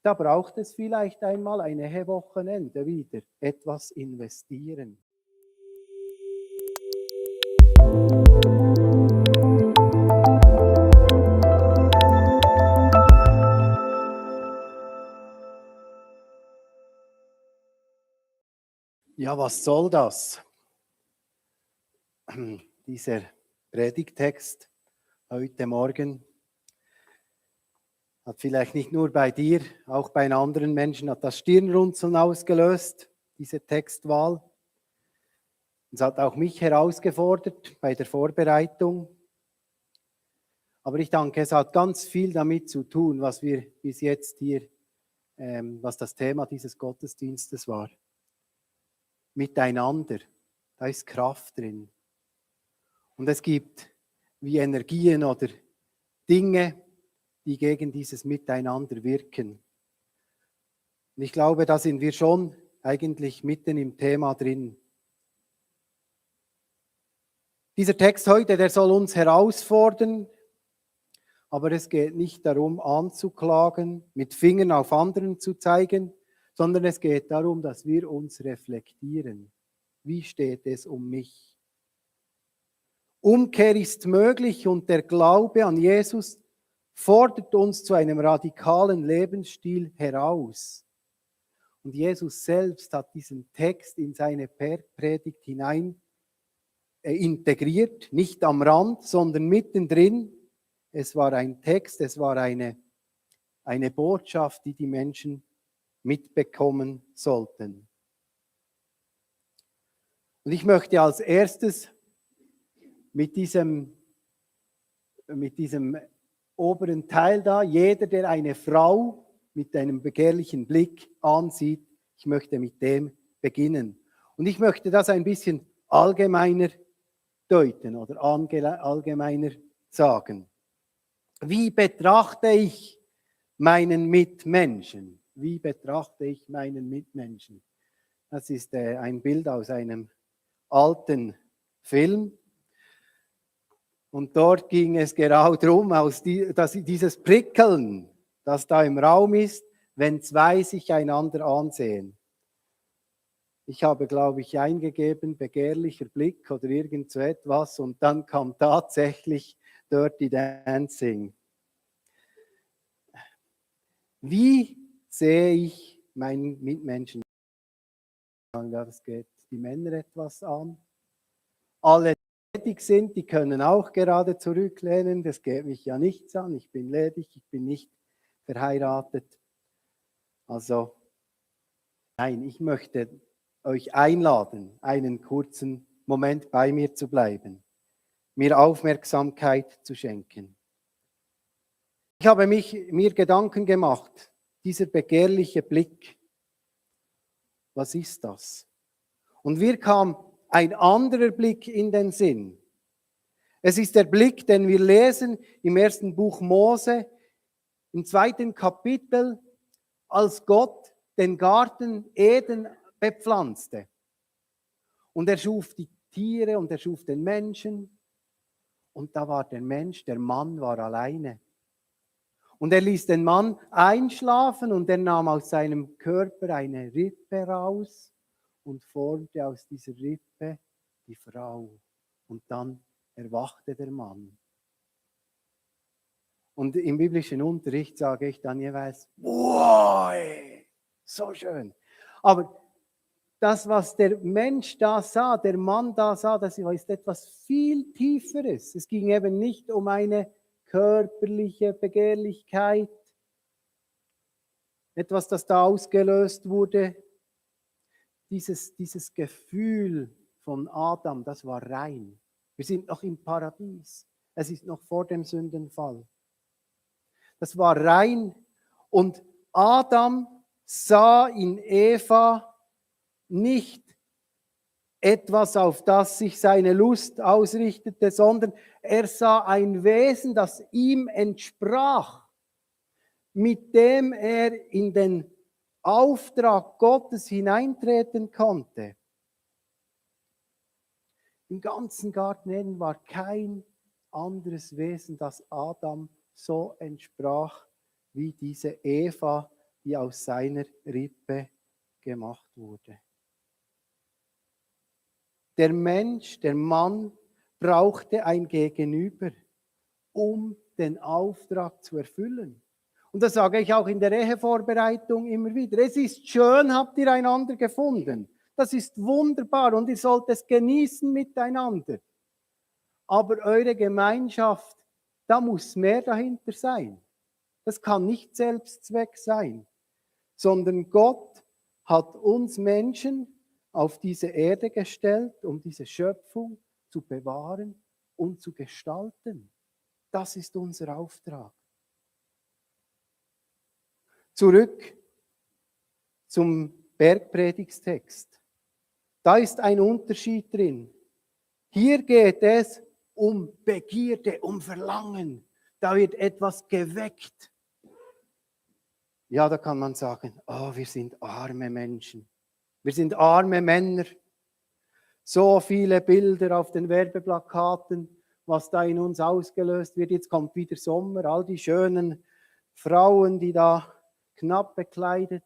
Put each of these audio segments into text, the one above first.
Da braucht es vielleicht einmal eine Wochenende wieder etwas investieren. Ja, was soll das? Dieser Predigtext heute Morgen hat vielleicht nicht nur bei dir, auch bei anderen Menschen hat das Stirnrunzeln ausgelöst, diese Textwahl. Es hat auch mich herausgefordert bei der Vorbereitung. Aber ich denke, es hat ganz viel damit zu tun, was wir bis jetzt hier, was das Thema dieses Gottesdienstes war. Miteinander, da ist Kraft drin. Und es gibt wie Energien oder Dinge, die gegen dieses Miteinander wirken. Und ich glaube, da sind wir schon eigentlich mitten im Thema drin. Dieser Text heute, der soll uns herausfordern, aber es geht nicht darum, anzuklagen, mit Fingern auf anderen zu zeigen, sondern es geht darum, dass wir uns reflektieren. Wie steht es um mich? Umkehr ist möglich und der Glaube an Jesus fordert uns zu einem radikalen Lebensstil heraus. Und Jesus selbst hat diesen Text in seine Predigt hinein integriert, nicht am Rand, sondern mittendrin. Es war ein Text, es war eine Botschaft, die die Menschen mitbekommen sollten. Und ich möchte als erstes mit diesem oberen Teil da, jeder, der eine Frau mit einem begehrlichen Blick ansieht, ich möchte mit dem beginnen. Und ich möchte das ein bisschen allgemeiner deuten oder allgemeiner sagen. Wie betrachte ich meinen Mitmenschen? Wie betrachte ich meinen Mitmenschen? Das ist ein Bild aus einem alten Film. Und dort ging es genau darum, dass dieses Prickeln, das da im Raum ist, wenn zwei sich einander ansehen. Ich habe, glaube ich, eingegeben, begehrlicher Blick oder irgend so etwas und dann kam tatsächlich Dirty Dancing. Wie sehe ich meinen Mitmenschen? Ja, das geht die Männer etwas an. Alle, die ledig sind, die können auch gerade zurücklehnen. Das geht mich ja nichts an. Ich bin ledig, ich bin nicht verheiratet. Also, nein, ich möchte euch einladen, einen kurzen Moment bei mir zu bleiben, mir Aufmerksamkeit zu schenken. Ich habe mir Gedanken gemacht, dieser begehrliche Blick, was ist das? Und mir kam ein anderer Blick in den Sinn. Es ist der Blick, den wir lesen im ersten Buch Mose, im 2. Kapitel, als Gott den Garten Eden bepflanzte. Und er schuf die Tiere und er schuf den Menschen. Und da war der Mensch, der Mann war alleine. Und er ließ den Mann einschlafen und er nahm aus seinem Körper eine Rippe raus und formte aus dieser Rippe die Frau. Und dann erwachte der Mann. Und im biblischen Unterricht sage ich dann jeweils, wow, so schön. Aber das, was der Mensch da sah, der Mann da sah, das ist etwas viel Tieferes. Es ging eben nicht um eine körperliche Begehrlichkeit, etwas, das da ausgelöst wurde. Dieses Gefühl von Adam, das war rein. Wir sind noch im Paradies. Es ist noch vor dem Sündenfall. Das war rein und Adam sah in Eva nicht etwas, auf das sich seine Lust ausrichtete, sondern er sah ein Wesen, das ihm entsprach, mit dem er in den Auftrag Gottes hineintreten konnte. Im ganzen Garten Eden war kein anderes Wesen, das Adam so entsprach wie diese Eva, die aus seiner Rippe gemacht wurde. Der Mensch, der Mann, brauchte ein Gegenüber, um den Auftrag zu erfüllen. Und das sage ich auch in der Ehevorbereitung immer wieder. Es ist schön, habt ihr einander gefunden. Das ist wunderbar und ihr sollt es genießen miteinander. Aber eure Gemeinschaft, da muss mehr dahinter sein. Das kann nicht Selbstzweck sein, sondern Gott hat uns Menschen auf diese Erde gestellt, um diese Schöpfung zu bewahren und zu gestalten. Das ist unser Auftrag. Zurück zum Bergpredigtstext. Da ist ein Unterschied drin. Hier geht es um Begierde, um Verlangen. Da wird etwas geweckt. Ja, da kann man sagen, oh, wir sind arme Menschen. Wir sind arme Männer. So viele Bilder auf den Werbeplakaten, was da in uns ausgelöst wird. Jetzt kommt wieder Sommer, all die schönen Frauen, die da knapp bekleidet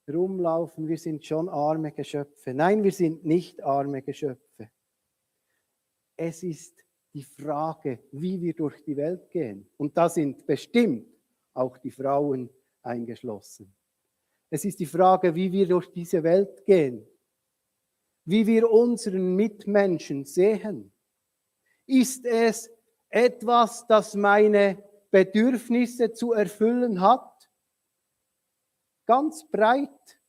rumlaufen. Wir sind schon arme Geschöpfe. Nein, wir sind nicht arme Geschöpfe. Es ist die Frage, wie wir durch die Welt gehen. Und da sind bestimmt auch die Frauen eingeschlossen. Es ist die Frage, wie wir durch diese Welt gehen, wie wir unseren Mitmenschen sehen. Ist es etwas, das meine Bedürfnisse zu erfüllen hat? Ganz breit.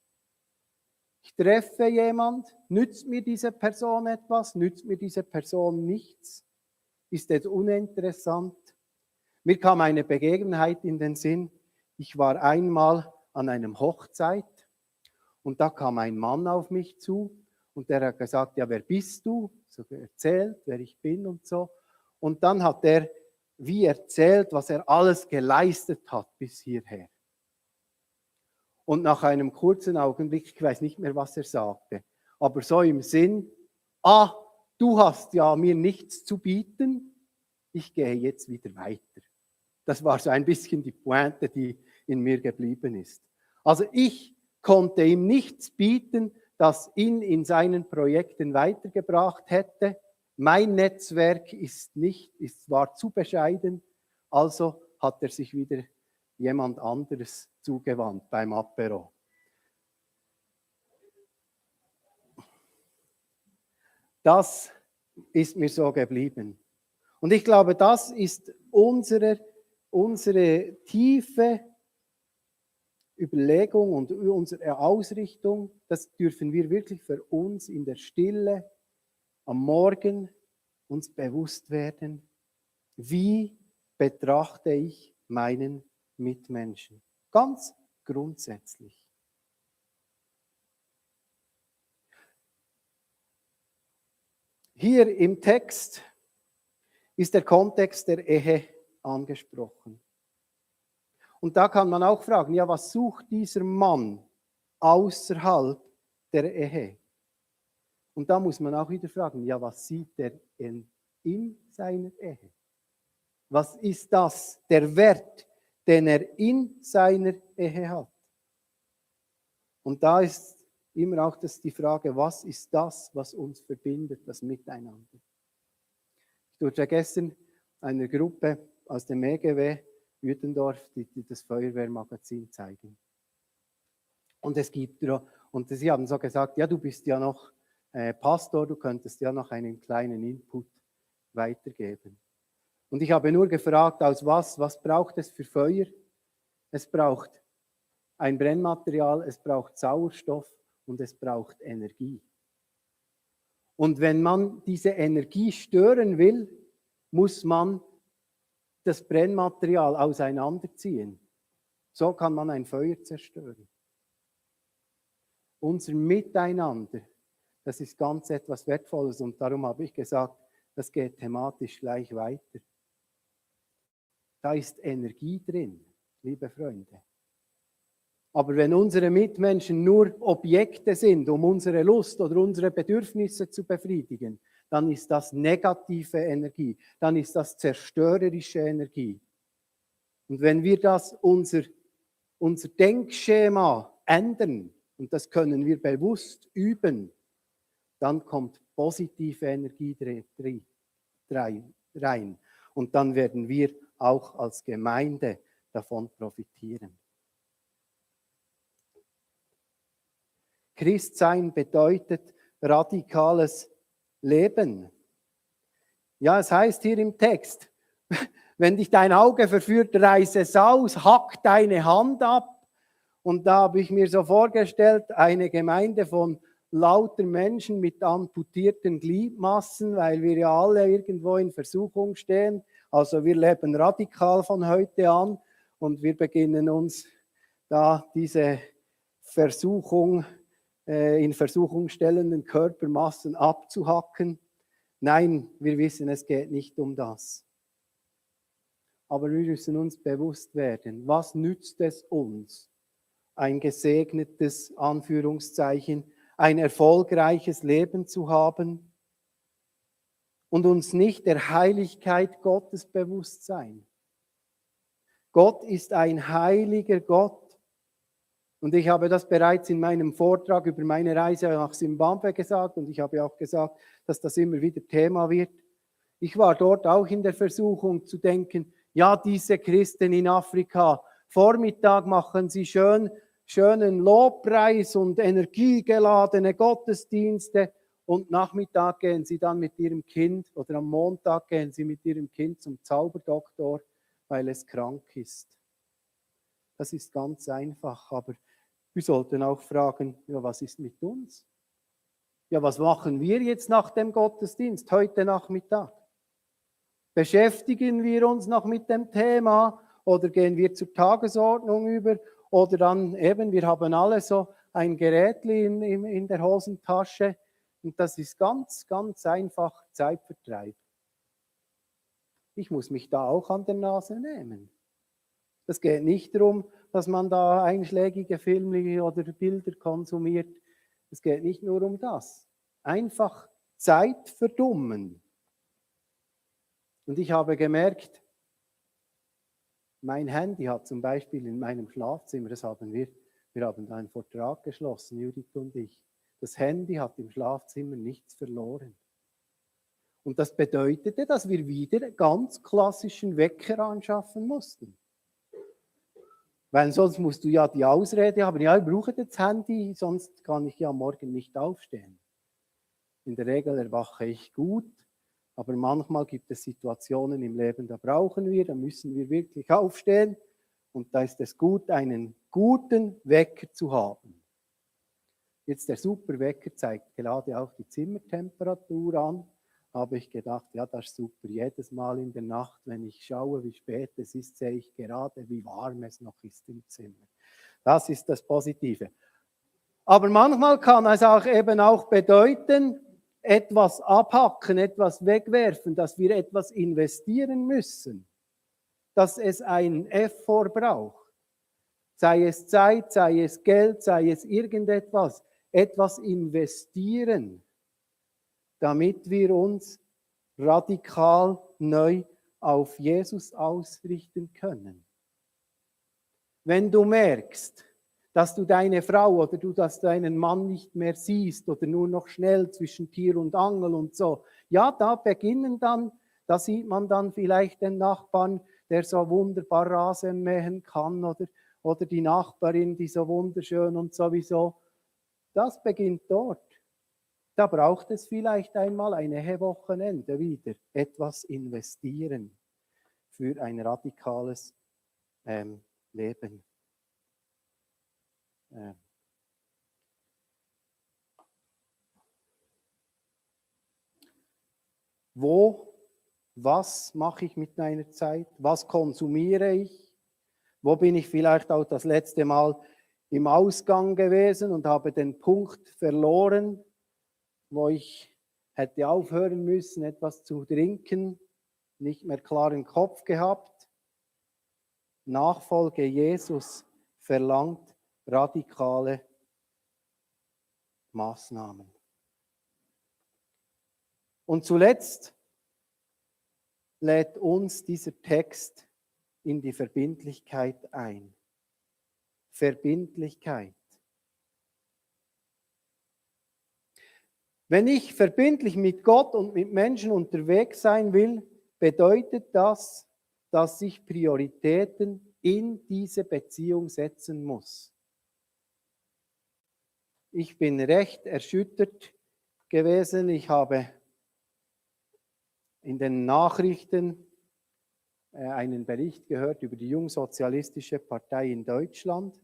Ich treffe jemand, nützt mir diese Person etwas, nützt mir diese Person nichts? Ist es uninteressant? Mir kam eine Begebenheit in den Sinn. Ich war einmal an einer Hochzeit und da kam ein Mann auf mich zu und der hat gesagt, ja, wer bist du? So erzählt, wer ich bin und so. Und dann hat er wie erzählt, was er alles geleistet hat bis hierher. Und nach einem kurzen Augenblick, ich weiß nicht mehr, was er sagte, aber so im Sinn, du hast ja mir nichts zu bieten, ich gehe jetzt wieder weiter. Das war so ein bisschen die Pointe, die in mir geblieben ist. Also ich konnte ihm nichts bieten, das ihn in seinen Projekten weitergebracht hätte. Mein Netzwerk war zu bescheiden, also hat er sich wieder jemand anderes zugewandt beim Apero. Das ist mir so geblieben. Und ich glaube, das ist unsere tiefe Überlegung und unsere Ausrichtung. Das dürfen wir wirklich für uns in der Stille am Morgen uns bewusst werden. Wie betrachte ich meinen Mitmenschen? Ganz grundsätzlich. Hier im Text ist der Kontext der Ehe angesprochen. Und da kann man auch fragen, ja, was sucht dieser Mann außerhalb der Ehe? Und da muss man auch wieder fragen, ja, was sieht er in seiner Ehe? Was ist das, der Wert, den er in seiner Ehe hat? Und da ist immer auch die Frage, was ist das, was uns verbindet, das Miteinander? Ich durfte gestern einer Gruppe aus dem EGW Uetendorf die das Feuerwehrmagazin zeigen. Und sie haben so gesagt, ja, du bist ja noch Pastor, du könntest ja noch einen kleinen Input weitergeben. Und ich habe nur gefragt, aus was braucht es für Feuer? Es braucht ein Brennmaterial, es braucht Sauerstoff und es braucht Energie. Und wenn man diese Energie stören will, muss man das Brennmaterial auseinanderziehen. So kann man ein Feuer zerstören. Unser Miteinander, das ist ganz etwas Wertvolles und darum habe ich gesagt, das geht thematisch gleich weiter. Da ist Energie drin, liebe Freunde. Aber wenn unsere Mitmenschen nur Objekte sind, um unsere Lust oder unsere Bedürfnisse zu befriedigen, dann ist das negative Energie, dann ist das zerstörerische Energie. Und wenn wir das unser unser Denkschema ändern, und das können wir bewusst üben, dann kommt positive Energie rein. Und dann werden wir auch als Gemeinde davon profitieren. Christsein bedeutet radikales Leben. Ja, es heißt hier im Text, wenn dich dein Auge verführt, reiß es aus, hack deine Hand ab. Und da habe ich mir so vorgestellt, eine Gemeinde von lauter Menschen mit amputierten Gliedmaßen, weil wir ja alle irgendwo in Versuchung stehen. Also wir leben radikal von heute an und wir beginnen uns da diese Versuchung, in Versuchung stellenden Körpermassen abzuhacken. Nein, wir wissen, es geht nicht um das. Aber wir müssen uns bewusst werden, was nützt es uns, ein gesegnetes, Anführungszeichen, ein erfolgreiches Leben zu haben und uns nicht der Heiligkeit Gottes bewusst sein. Gott ist ein heiliger Gott. Und ich habe das bereits in meinem Vortrag über meine Reise nach Simbabwe gesagt und ich habe auch gesagt, dass das immer wieder Thema wird. Ich war dort auch in der Versuchung zu denken, ja, diese Christen in Afrika, Vormittag machen sie schönen Lobpreis und energiegeladene Gottesdienste und Nachmittag gehen sie dann mit ihrem Kind oder am Montag gehen sie mit ihrem Kind zum Zauberdoktor, weil es krank ist. Das ist ganz einfach, aber wir sollten auch fragen, ja, was ist mit uns? Ja, was machen wir jetzt nach dem Gottesdienst, heute Nachmittag? Beschäftigen wir uns noch mit dem Thema oder gehen wir zur Tagesordnung über? Oder dann eben, wir haben alle so ein Gerät in der Hosentasche und das ist ganz, ganz einfach Zeitvertreib. Ich muss mich da auch an der Nase nehmen. Es geht nicht darum, dass man da einschlägige Filme oder Bilder konsumiert. Es geht nicht nur um das. Einfach Zeit verdummen. Und ich habe gemerkt, mein Handy hat zum Beispiel in meinem Schlafzimmer, wir haben da einen Vertrag geschlossen, Judith und ich. Das Handy hat im Schlafzimmer nichts verloren. Und das bedeutete, dass wir wieder ganz klassischen Wecker anschaffen mussten. Weil sonst musst du ja die Ausrede haben, ja, ich brauche das Handy, sonst kann ich ja morgen nicht aufstehen. In der Regel erwache ich gut, aber manchmal gibt es Situationen im Leben, da müssen wir wirklich aufstehen und da ist es gut, einen guten Wecker zu haben. Jetzt der Superwecker zeigt gerade auch die Zimmertemperatur an, habe ich gedacht, ja, das ist super. Jedes Mal in der Nacht, wenn ich schaue, wie spät es ist, sehe ich gerade, wie warm es noch ist im Zimmer. Das ist das Positive. Aber manchmal kann es auch eben auch bedeuten, etwas abhacken, etwas wegwerfen, dass wir etwas investieren müssen, dass es einen Effort braucht. Sei es Zeit, sei es Geld, sei es irgendetwas, etwas investieren, damit wir uns radikal neu auf Jesus ausrichten können. Wenn du merkst, dass du deine Frau oder dass du deinen Mann nicht mehr siehst oder nur noch schnell zwischen Tier und Angel und so, ja, da sieht man dann vielleicht den Nachbarn, der so wunderbar Rasen mähen kann oder die Nachbarin, die so wunderschön und sowieso. Das beginnt dort. Da braucht es vielleicht einmal ein Ehewochenende wieder, etwas investieren für ein radikales Leben. Was mache ich mit meiner Zeit? Was konsumiere ich? Wo bin ich vielleicht auch das letzte Mal im Ausgang gewesen und habe den Punkt verloren, wo ich hätte aufhören müssen, etwas zu trinken, nicht mehr klaren Kopf gehabt. Nachfolge Jesus verlangt radikale Maßnahmen. Und zuletzt lädt uns dieser Text in die Verbindlichkeit ein. Verbindlichkeit. Wenn ich verbindlich mit Gott und mit Menschen unterwegs sein will, bedeutet das, dass ich Prioritäten in diese Beziehung setzen muss. Ich bin recht erschüttert gewesen. Ich habe in den Nachrichten einen Bericht gehört über die Jungsozialistische Partei in Deutschland.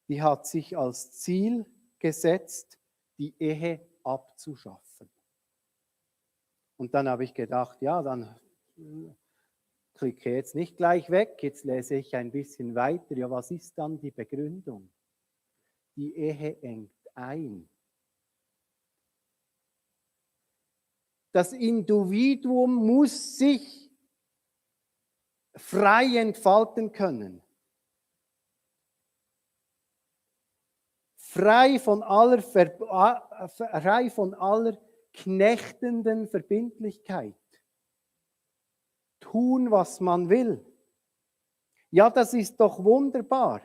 Die hat sich als Ziel gesetzt, die Ehe abzuschaffen. Und dann habe ich gedacht, ja, dann klicke jetzt nicht gleich weg, jetzt lese ich ein bisschen weiter. Ja, was ist dann die Begründung? Die Ehe engt ein. Das Individuum muss sich frei entfalten können. Frei von aller knechtenden Verbindlichkeit. Tun, was man will. Ja, das ist doch wunderbar.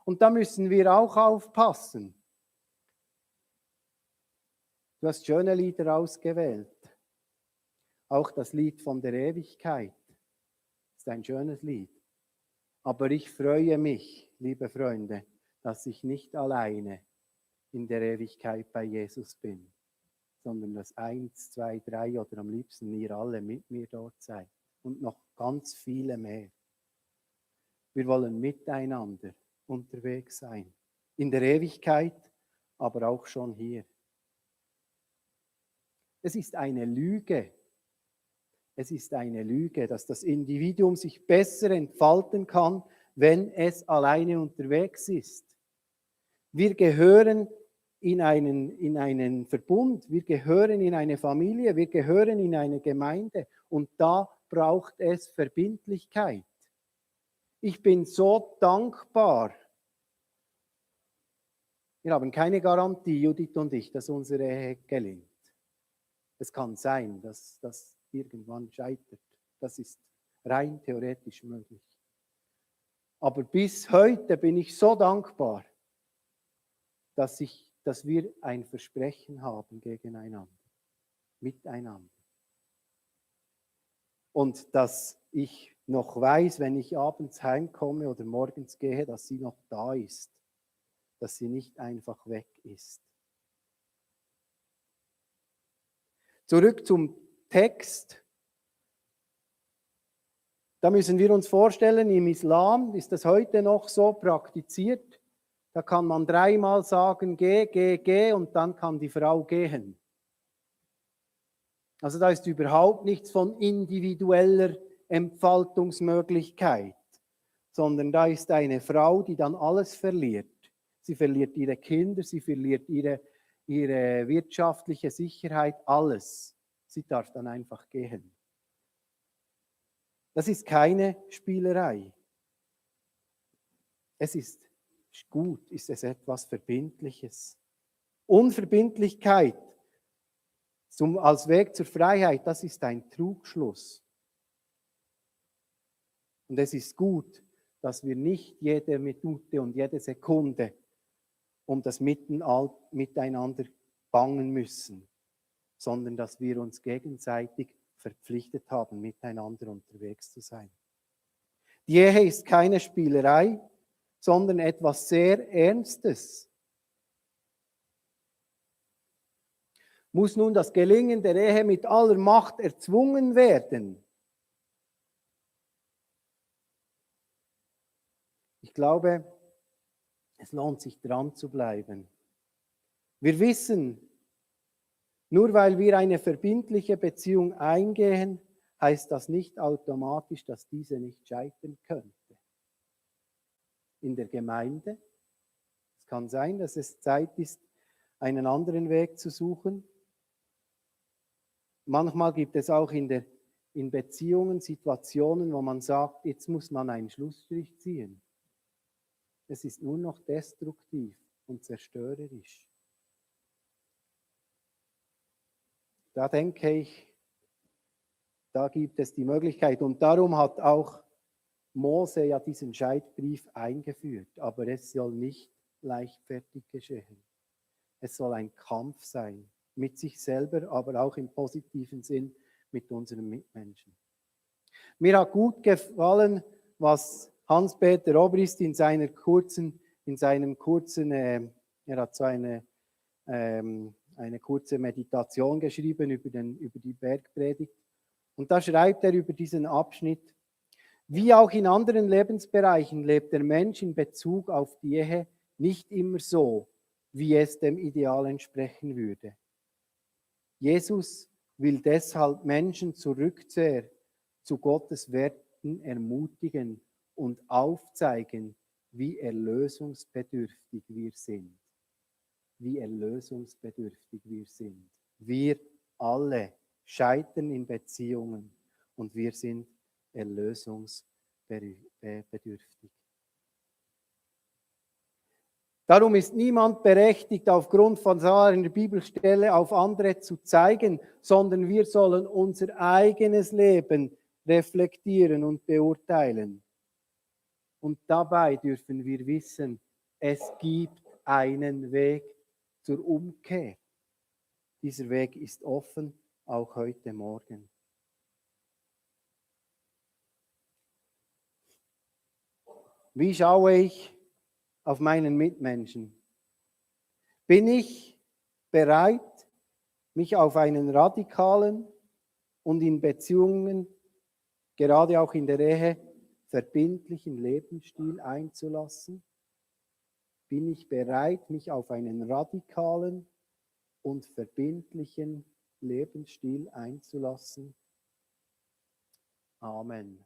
Und da müssen wir auch aufpassen. Du hast schöne Lieder ausgewählt. Auch das Lied von der Ewigkeit ist ein schönes Lied. Aber ich freue mich, liebe Freunde, dass ich nicht alleine in der Ewigkeit bei Jesus bin, sondern dass 1, 2, 3 oder am liebsten ihr alle mit mir dort seid und noch ganz viele mehr. Wir wollen miteinander unterwegs sein, in der Ewigkeit, aber auch schon hier. Es ist eine Lüge. Es ist eine Lüge, dass das Individuum sich besser entfalten kann, wenn es alleine unterwegs ist. Wir gehören in einen Verbund, wir gehören in eine Familie, wir gehören in eine Gemeinde und da braucht es Verbindlichkeit. Ich bin so dankbar. Wir haben keine Garantie, Judith und ich, dass unsere Ehe gelingt. Es kann sein, dass das irgendwann scheitert. Das ist rein theoretisch möglich. Aber bis heute bin ich so dankbar, dass wir ein Versprechen haben gegeneinander, miteinander. Und dass ich noch weiß, wenn ich abends heimkomme oder morgens gehe, dass sie noch da ist, dass sie nicht einfach weg ist. Zurück zum Text. Da müssen wir uns vorstellen, im Islam ist das heute noch so praktiziert. Da kann man 3-mal sagen, geh und dann kann die Frau gehen. Also da ist überhaupt nichts von individueller Entfaltungsmöglichkeit, sondern da ist eine Frau, die dann alles verliert. Sie verliert ihre Kinder, sie verliert ihre wirtschaftliche Sicherheit, alles. Sie darf dann einfach gehen. Das ist keine Spielerei. Es ist gut, ist es etwas Verbindliches. Unverbindlichkeit als Weg zur Freiheit, das ist ein Trugschluss. Und es ist gut, dass wir nicht jede Minute und jede Sekunde um das Miteinander bangen müssen, sondern dass wir uns gegenseitig verpflichtet haben, miteinander unterwegs zu sein. Die Ehe ist keine Spielerei, sondern etwas sehr Ernstes. Muss nun das Gelingen der Ehe mit aller Macht erzwungen werden? Ich glaube, es lohnt sich dran zu bleiben. Wir wissen, nur weil wir eine verbindliche Beziehung eingehen, heißt das nicht automatisch, dass diese nicht scheitern könnte. In der Gemeinde, es kann sein, dass es Zeit ist, einen anderen Weg zu suchen. Manchmal gibt es auch in Beziehungen Situationen, wo man sagt, jetzt muss man einen Schlussstrich ziehen. Es ist nur noch destruktiv und zerstörerisch. Da denke ich, da gibt es die Möglichkeit. Und darum hat auch Mose ja diesen Scheidbrief eingeführt, aber es soll nicht leichtfertig geschehen. Es soll ein Kampf sein, mit sich selber, aber auch im positiven Sinn mit unseren Mitmenschen. Mir hat gut gefallen, was Hans-Peter Obrist in seinem kurzen, er hat so eine kurze Meditation geschrieben über die Bergpredigt. Und da schreibt er über diesen Abschnitt: Wie auch in anderen Lebensbereichen lebt der Mensch in Bezug auf die Ehe nicht immer so, wie es dem Ideal entsprechen würde. Jesus will deshalb Menschen zurückzukehren zu Gottes Werten ermutigen und aufzeigen, wie erlösungsbedürftig wir sind. Wie erlösungsbedürftig wir sind. Wir alle scheitern in Beziehungen und wir sind erlösungsbedürftig. Darum ist niemand berechtigt, aufgrund von so einer Bibelstelle auf andere zu zeigen, sondern wir sollen unser eigenes Leben reflektieren und beurteilen. Und dabei dürfen wir wissen, es gibt einen Weg zur Umkehr. Dieser Weg ist offen, auch heute Morgen. Wie schaue ich auf meinen Mitmenschen? Bin ich bereit, mich auf einen radikalen und in Beziehungen, gerade auch in der Ehe, verbindlichen Lebensstil einzulassen? Bin ich bereit, mich auf einen radikalen und verbindlichen Lebensstil einzulassen? Amen.